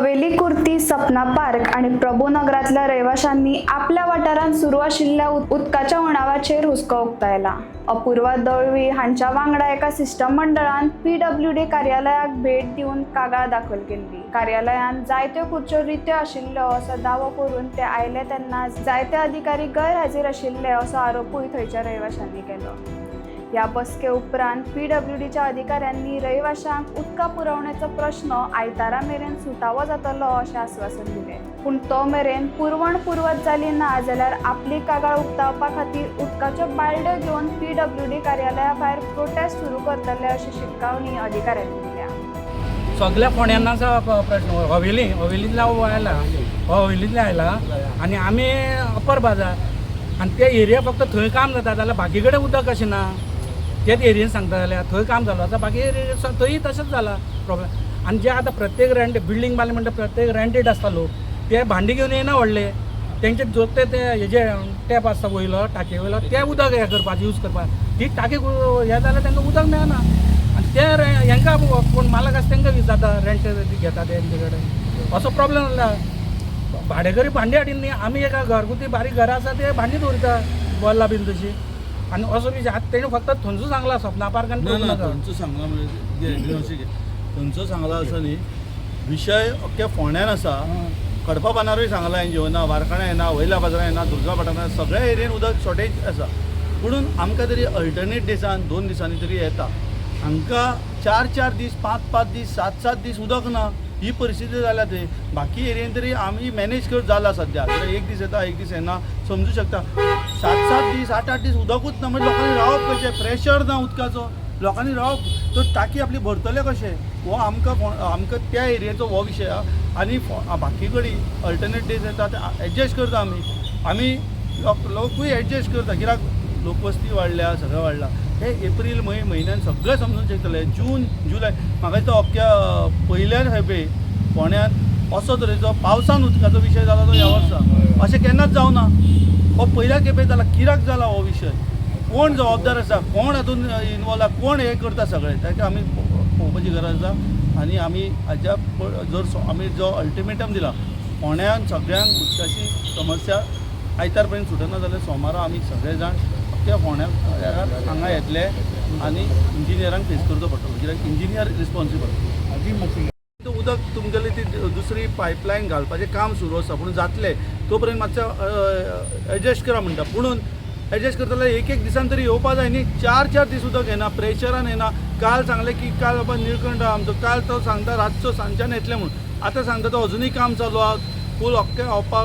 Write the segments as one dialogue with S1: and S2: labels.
S1: हवेली कुर्ती सपना park आनी प्रभुनगरांतल्या रहिवाशांनी आपल्या वाठारांत सुरू आशिल्ल्या उदकाच्या उणावाचेर हुस्को उक्तायला. अपूर्वा दळवी हांच्या वांगडा एका शिश्टमंडळान पीडब्ल्यूडी कार्यालयाक भेट दिवन कागाळ दाखल केल्ली. कार्यालयांत जायत्यो खुर्च्यो रित्यो आशिल्ल्यो असो दावो करून ते आयले तेन्ना जायते अधिकारी गैरहाजीर आशिल्ले असो आरोपूय थंयच्या रहिवाशांनी केलो. ह्या बसके उपरांत पीडब्ल्यूडीच्या अधिकाऱ्यांनी रहिवाशांक उदका पुरवणेचो प्रश्न आयतारा मेरेन सुटावो जातलो अशें आस्वासन दिलें. पूण तो मेरेन पुरवण पुरवत जाली ना जाल्यार आपली कागाळ उक्तावपा खातीर उदकाच्यो बालड्यो घेवन पीडब्ल्यूडी कार्यालया भायर प्रोटेस्ट सुरू करतले अशी शिटकावणी अधिकाऱ्यांनी दिल्या.
S2: सगळ्या फोंड्यांना प्रश्न. हवेली हवेलींतल्या आयला, हवेलींतल्या आयला आनी आमी अप्पर बाजार आनी ते एरिया फक्त थंय काम जाता जाल्यार बाकी कडेन उदक कशें ना तेच एरियेन सांगता जाल्यार थंय काम जालो आसा, बाकी एरिये थंय तशेंच जाला प्रॉब्लेम. आनी जे आतां प्रत्येक रेंट बिल्डींग बांदले म्हणटा, प्रत्येक रेंटेड आसता लोक, ते भांडी घेवन येयना व्हडले, तेंचे जोडटे ते हेजे टॅप आसता वयलो टाकये वयलो, ते उदक हें करपाक यूज करपाक. ती टाकी हें जाल्यार तांकां उदक मेळना आनी ते हेंकां कोण मालक आसा तांकां विचारता, रेंट घेता तेंचे कडेन. असो प्रॉब्लेम जाला. भाडेकरी भांडी हाडिल्ली न्ही, आमी एका घरगुती बारीक घरां आसा ते भांडी दवरिता बल्लां बीन तशी. आनी असो विशय आतां तेणी फक्त थंयचो सांगला सपना पार्क आनी
S3: ना ना.
S2: प्रभुनगर.
S3: थंयचो सांगला म्हणजे थंयचो सांगला असो न्ही, विशय अख्ख्या फोंड्यान आसा. कडपा बांदारूय सांगला एनजीओना, वारखाणा येना, वयल्या बाजारां येना, दुर्गा भाटान, सगळ्या एरियेन उदक शॉर्टेज आसा. पुणून आमकां तरी अल्टरनेट दिसान 2 दिसांनी तरी येता. हांकां 4-4 दीस, 5-5 दीस, 7-7 दीस उदक ना, ही परिस्थिती जाल्या. ते बाकी एरियेन तरी आमी मॅनेज कर जाला सद्या, जाल्यार एक दीस येता, एक दीस येना, समजू शकता. 7-7 दीस, 8-8 दीस उदकूच ना म्हणजे लोकांनी रावप कशें? प्रेशर ना उदकाचो, लोकांनी रावप तर टाकी आपली भरतले कशें? हो आमकां आमकां त्या एरियेचो हो विशय आहा. आनी बाकी कडेन अल्टरनेट डेज येता, ते एडजस्ट करता आमी. आमी लोक लोकूय एडजस्ट करता कित्याक लोकवस्ती वाडल्या, सगळें वाडलां. हे एप्रील मे म्हयन्यान सगळें समजूंक शकतले. जून जुलय म्हाका दिसता अख्ख्या पयल्या खेपे फोंड्यान असो तरेचो पावसान उदकाचो विशय जाला तो ह्या वर्सा. अशें केन्नाच जावना, हो पयल्या खेपे जाला. कित्याक जाला हो विशय? कोण जबाबदार आसा? कोण हातून इनवॉल्व आसा? कोण हें करता सगळें ताका आमी पळोवपाची गरज आसा. आनी आमी हाज्या जर आमी जो अल्टिमेटम दिला, फोंड्यान सगळ्यांक उदकाची समस्या आयतार पर्यंत सुटना जाल्यार सोमारा आमी सगळे जाण अख्ख्या फोंड्याक हांगा येतले आनी इंजिनियरांक फेस करचो पडटलो, कित्याक इंजिनियर रिस्पॉन्सिबल. उदक तुमगेली ती दुसरी पायपलायन घालपाचें काम सुरू आसा, पूण जातलें तो पर्यंत मातशें एडजस्ट करा म्हणटा. पुणून एडजस्ट करता जाल्यार एक एक दिसान तरी येवपा जाय न्ही. 4-4 दीस उदक येना, प्रेशरान येना. काल सांगलें की काल बाबा निळकंठ आहा आमचो, काल तो सांगता रातचो सांजच्यान येतलें म्हणून, आतां सांगता तो अजुनूय काम चालू आहा. फूल अख्खे ओपा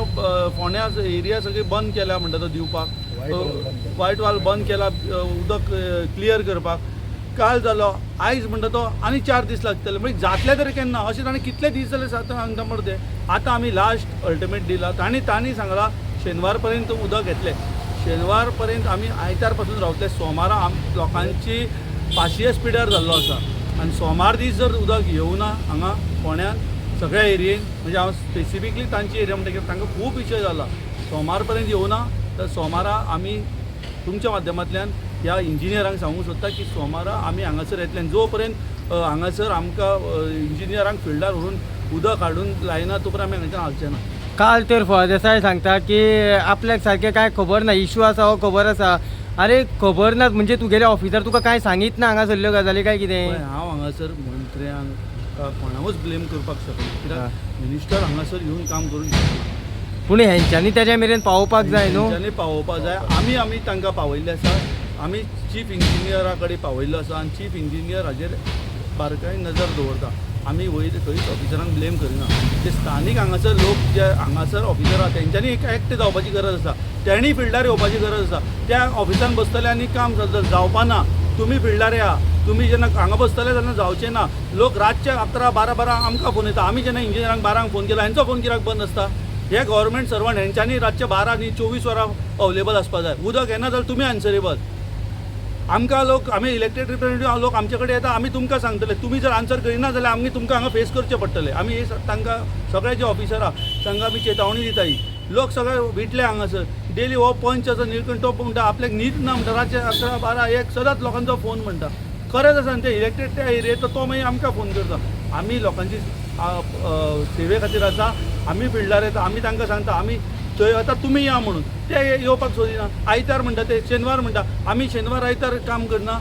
S3: फोंड्या एरिया सगळी बंद केल्या म्हणटा तो दिवपाक, वायट वाल बंद केला उदक क्लियर करपाक. काल जालो, आयज म्हणटा तो आनी 4 दीस लागतले. म्हणजे जातले तरी केन्ना? अशें ताणें कितले दीस जाले सांगता मरे ते. आतां आमी लास्ट अल्टिमेट दिला, तांणी तांणी सांगलां शेनवार पर्यंत उदक येतलें. शेनवार पर्यंत आमी आयतार पासून रावतले. सोमारा आम लोकांची पाशियेस पिड्यार जाल्लो आसा. आनी सोमार दीस जर उदक येवना हांगा फोंड्यान सगळ्या एरियेन, म्हणजे हांव स्पेसिफिकली तांची एरिया म्हणटा कित्याक तांकां खूब विशय जाला, सोमार पर्यंत येवना तर सोमारा आमी तुमच्या माध्यमांतल्यान ह्या इंजिनियरांक सांगूंक सोदता की सोमारा आमी हांगासर येतले आनी जो पर्यंत हांगासर आमकां इंजिनियरांक फिल्डार व्हरून उदक हाडून लायना तो पर्यंत आमी हांगाच्यान हालचे ना.
S4: काल तर फळदेसाय सांगता की आपल्याक सारकें कांय खबर ना, इशू आसा हो खबर आसा. अरे, खबर ना म्हणजे तुगेले ऑफिसर तुका कांय सांगीत ना हांगा सरल्यो गजाली काय कितें?
S3: पळय, हांव हांगासर मंत्र्यांक कोणाकूच ब्लेम करपाक शकना, कित्याक मिनिस्टर हांगासर येवन काम करूंक शकना.
S4: पूण हेंच्यांनी तेज्या मेरेन पावोवपाक जाय न्हू.
S3: तेंच्यांनी पावोवपाक जाय. आमी आमी तांकां पावयल्लें आसा, आमी चीफ इंजिनियरा कडेन पावयल्लो आसा आनी चीफ इंजिनियर हाजेर बारकायेन नजर दवरता. आमी वयर खंयच ऑफिसरांक ब्लेम करिना. ते स्थानीक हांगासर लोक जे हांगासर ऑफिसर आहा तेंच्यांनी एक एक्ट जावपाची गरज आसा, तेणी फिल्डार येवपाची गरज आसा. त्या ऑफिसान बसतले आनी काम जावपा ना. तुमी फिल्डार या. तुमी जेन्ना हांगा बसतले तेन्ना जावचें ना. लोक रातचे 11, 12, 12 आमकां फोन येता. आमी जेन्ना इंजिनियरांक 12ंक फोन केला, हेंचो फोन कित्याक बंद आसता? हे गव्हर्मेंट सर्वंट, हेंच्यांनी रातचे 12 न्ही, 24 वरां अवेलेबल आसपा जाय. उदक येना जाल्यार तुमी आन्सरेबल आमकां. लोक, आमी इलेक्टेड रिप्रेझेंटेटिव्ह, लोक आमचे कडेन येता, आमी तुमकां सांगतले. तुमी जर आन्सर करिना जाल्यार आमी तुमकां हांगा फेस करचें पडटलें. आमी हे तांकां सगळे जे ऑफिसर आहा तांकां आमी चेतावणी दिता ही. लोक सगळे विटले हांगासर. डेली हो पंच आसा निळकंठ, तो म्हणटा आपल्याक न्हीद ना म्हणटा, रातचे 11, 12, 1 सदांच लोकांचो फोन म्हणटा. खरेंच आसा न्ही, ते इलेक्टेड त्या एरियेचो, तो मागीर आमकां फोन करता. आमी लोकांची सेवे खातीर आसा. आमी फिल्डार येता, आमी तांकां सांगता आमी थंय वता, तुमी या म्हणून. ते येवपाक सोदिना. आयतार म्हणटा ते, शेनवार म्हणटा. आमी शेनवार आयतार काम करना.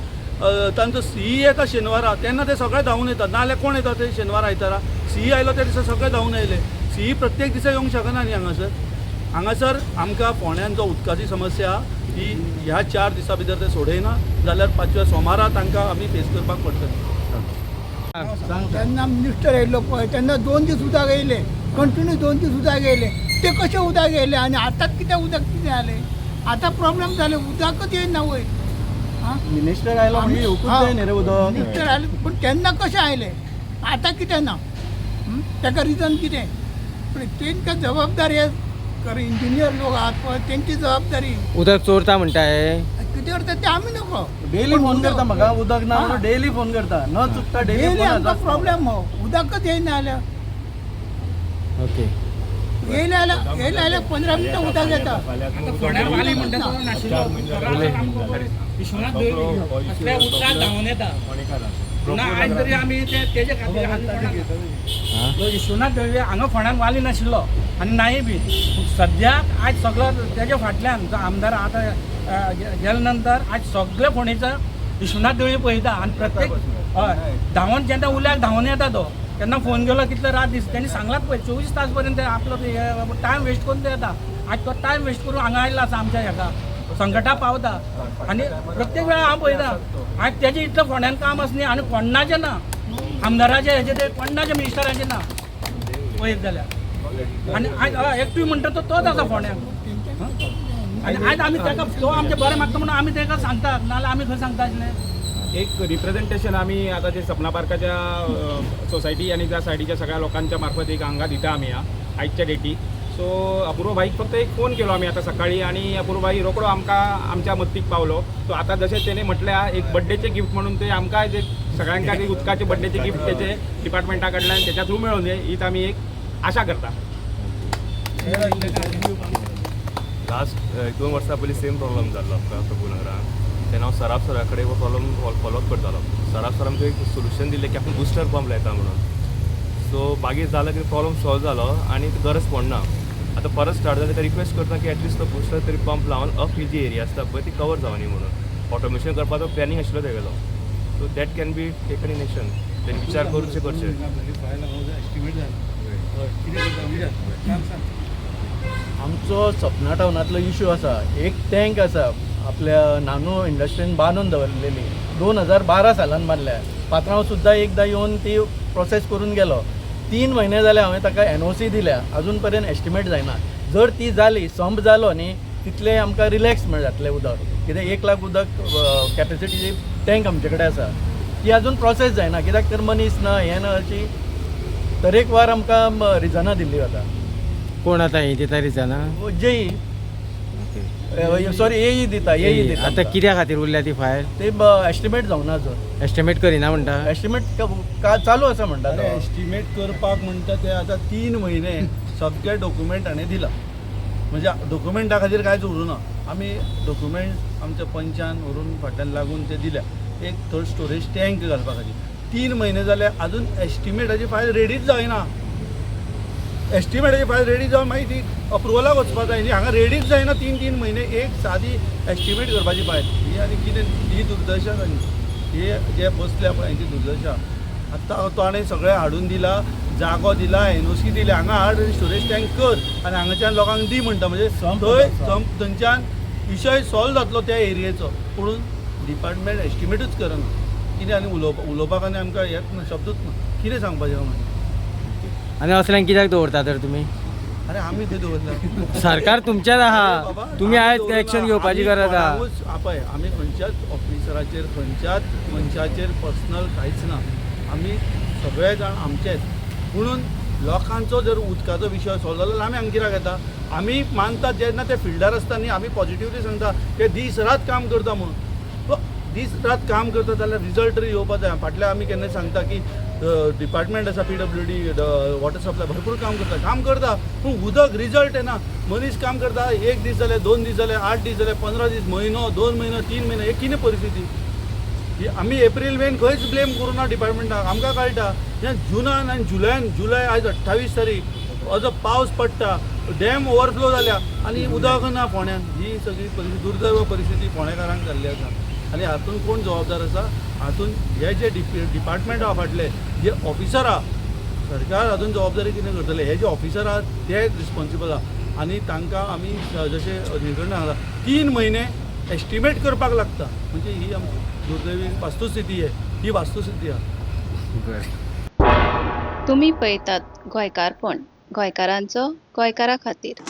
S3: तांचो सी येता शेनवारा, तेन्ना ते सगळे धांवून येता. नाजाल्यार कोण येता ते शेनवार आयतारा? सी आयलो त्या दिसा सगळे धांवून आयले. सी प्रत्येक दिसा येवंक शकना न्ही हांगासर. हांगासर आमकां फोंड्यान जो उदकाची समस्या आहा ती ह्या 4 दिसां भितर ते सोडयना जाल्यार पांचव्या सोमारा तांकां आमी फेस करपाक पडटलें.
S5: तेन्ना मिनिस्टर येयल्लो पळय, तेन्ना 2 दीस उदक येयलें, कंटिन्यू 2 दीस उदक येयलें. ते कशें उदक येयलें आनी आतांच कित्याक उदक कितें जालें? आतां प्रॉब्लेम जाले, उदकच येयना वयर. आं,
S6: मिनिस्टर आयलो म्हणजे येवकूच जाय न्ही रे उदक.
S5: मिनिस्टर आयले पूण तेन्ना कशें आयलें, आतां कितें ना? ताका रिजन कितें? पूण तेंकां जबाबदारी, इंजिनियर लोक आहात पळय, तेंची जबाबदारी.
S4: उदक चोरता म्हणटा हे.
S5: कितें करता ते आमी नको.
S6: डेली फोन करता म्हाका, उदक ना म्हणून डेली फोन करता, न चुकता डेली.
S5: डेली आमकां प्रॉब्लेम हो, उदकच येयना जाल्यार.
S4: ओके.
S5: येयलें जाल्यार, येयलें जाल्यार 15 मिनटां उदक येता.
S2: आतां फोंड्यार वाली म्हणटा तो नाशिल्लो. विश्वनाथ दळवी असल्या उदकांत धांवून येता. ना आयज तरी आमी ते तेजे खातीर आमी कोणाक विश्वनाथ दळवी हांगा फोंड्यान वाली नाशिल्लो आनी नाय बी. पूण सद्याक आयज सगळो तेज्या फाटल्यान जो आमदार आतां गेले नंतर आयज सगळे फोंडेचो विश्वनाथ दळवी पळयता. आनी प्रत्येक हय धांवून जेन्ना उल्याक धांवून येता तो, तेन्ना फोन केलो कितले रात दीस तेणी सांगलात पळय, 24 तास पर्यंत आपलो टायम वेस्ट करून तो येता. आयज तो टायम वेस्ट करून हांगा आयला आसा, आमच्या हेका संकटा पावता. आनी प्रत्येक वेळा हांव पळयता आयज तेजें इतलें फोंड्यान काम आसा न्ही, आनी कोण्णाचें ना, आमदाराचें हेजें ते कोण्णाचें मिनिस्टराचें ना पळयत जाल्यार. आनी आयज हय एकटूय म्हणटा तो तोच आसा फोंड्यान. आनी आयज आमी ताका तो आमचें बरें मागता म्हणून आमी ताका सांगतात, नाजाल्यार आमी खंय सांगता आसले.
S7: एक रिप्रेझेंटेशन आमी आतां जे सपना पार्काच्या सोसायटी आनी त्या सायडीच्या सगळ्या लोकांच्या मार्फत एक हांगा दिता आमी आयच्या डेटी. सो अपूर्व भाईक फक्त एक फोन केलो आमी आतां सकाळी आनी अपूर्व भाई रोकडो आमकां आमच्या मत्तीक पावलो. सो आतां जशें तेणे म्हटल्या एक बड्डेचें गिफ्ट म्हणून ते आमकां जे सगळ्यांक एक उदकाचे बड्डेचें गिफ्ट तेचे डिपार्टमेंटा कडल्यान तेच्या थ्रू मेळोवन दी हीच आमी एक आशा करता.
S8: लास्ट 1-2 वर्सां पयलीं सेम प्रॉब्लम जाल्लो आमकां प्रभुनगरान. तेन्ना हांव सराफ सरा कडेन हो प्रॉब्लम फॉलोअप करतालो. सराफ सरान आमकां एक सोल्युशन दिलें की आपूण बुस्टर पंप लायता म्हणून. सो मागीर जालें की प्रॉब्लम सॉल्व जालो आनी गरज पडना. आतां परत स्टार्ट जालें तर रिक्वेस्ट करता की एटलिस्ट तो बुस्टर तरी पंप लावन अप ही जी एरिया आसता पळय ती कवर जावनी म्हणून. ऑटोमेशन करपाचो प्लॅनिंग आशिल्लो तेगेलो. So that can be taken in action. तेणी विचार करून करचें.
S6: आमचो सपना टावनांतलो इशू आसा. एक टँक आसा आपल्या नानू इंडस्ट्रीन बांदून दवरलेली, 2012 सालान बांदल्या. पात्रांव सुद्दां एकदां येवन ती प्रोसेस करून गेलो. 3 म्हयने जाले हांवें ताका एनओसी दिल्या, अजून पर्यंत एस्टिमेट जायना. जर ती जाली, संप जालो न्ही, तितलें आमकां रिलॅक्स जातलें उदक. कित्याक 1 लाख उदक कॅपेसिटीची टँक आमचे कडेन आसा, ती अजून प्रोसेस जायना कित्याक तर मनीस ना, हें ना, अशी तरेकवार आमकां रिजनां दिल्ली वता.
S4: कोण आतां ही दिता रिजना?
S6: जेई, सॉरी, एई दिता, एई दिता.
S4: आतां कित्या खातीर उरल्या ती फायल?
S6: ते एस्टिमेट जावना अजून.
S4: एस्टिमेट करिना म्हणटा?
S6: एस्टिमेट चालू आसा म्हणटा.
S3: एस्टिमेट करपाक म्हणटा ते आतां 3 म्हयने सगळे डॉक्युमेंट हाणें दिला. म्हणजे डॉक्युमेंटा खातीर कांयच उरूना. आमी डॉक्युमेंट आमच्या पंचान व्हरून फाटल्यान लागून ते दिल्या, एक थंय स्टोरेज टँक घालपा खातीर. 3 म्हयने जाले अजून एस्टिमेटाची फायल रेडीच जायना. एस्टिमेटाची फायल रेडी जावन मागीर ती अप्रुवलाक वचपा जाय न्ही. हांगा रेडीच जायना 3-3 म्हयने एक सादी एस्टिमेट करपाची फायल ही. आनी कितें ही दुर्दशा तांची, हे जे बसल्या पळय हेंची दुर्दशा. आतां ताणें सगळें हाडून दिला, जागो दिला, एनओसी दिली, हांगा हाड स्टोरेज टँक कर आनी हांगाच्यान लोकांक दी म्हणटा. म्हणजे थंय थंयच्यान विशय सॉल्व जातलो त्या एरियेचो. पूण डिपार्टमेंट एस्टिमेटूच करना. कितें आनी उलोवपाक आनी आमकां हेंच ना, शब्दूच ना, कितें सांगपाचें म्हणजे.
S4: आनी असल्यांक कित्याक दवरता तर तुमी?
S3: अरे आमी खंय दवरला?
S4: सरकार तुमचेच आहा, तुमी आयज एक्शन घेवपाची गरज आहा.
S3: पळय आमी खंयच्याच ऑफिसराचेर, खंयच्याच मनशाचेर पर्सनल कांयच ना. आमी सगळे जाण आमचेच. पुणून लोकांचो जर उदकाचो विशय सॉल्व जालो जाल्यार आमी हांगा कित्याक येता? आमी मानतात जेन्ना ते फिल्डार आसता न्ही, आमी पॉजिटिवली सांगता ते दीस रात काम करता म्हणून. दीस रात काम करता जाल्यार रिजल्ट तरी येवपा जाय. फाटल्या आमी केन्ना सांगता की डिपार्टमेंट आसा पीडब्ल्यूडी, वॉटर सप्लाय भरपूर काम करता, काम करता, पूण उदक रिजल्ट येना. मनीस काम करता, 1 दीस जाले, 2 दीस जाले, 8 दीस जाले, 15 दीस, म्हयनो, 2 म्हयनो, 3 म्हयनो, हे कितें परिस्थिती? ही आमी एप्रील मेन खंयच ब्लेम करूं ना डिपार्टमेंटाक. आमकां कळटा हें जुनान आनी जुलयान, जुलय आयज 28 तारीख, असो पावस पडटा, डॅम ओवरफ्लो जाल्या आनी उदक ना फोंड्यान. ही सगळी परिस्थिती, दुर्दैव परिस्थिती फोंडेकारांक जाल्ली आसा. आनी हातून कोण जबाबदार आसा? हातून हे जे डिपार्टमेंट आहा फाटले जे ऑफिसर आहा, सरकार हातून जबाबदारी कितें करतले? हे जे ऑफिसर आहात ते रिस्पॉन्सिबल आहा. आनी तांकां आमी जशें निलकंठान सांगलां, 3 म्हयने एस्टिमेट करपाक लागता. म्हणजे ही आमची दुर्दैवी वास्तुस्थिती आहे, ही वास्तुस्थिती आहा.
S9: तुमी पळयतात गोंयकारपण, गोंयकारांचो गोंयकारा खातीर.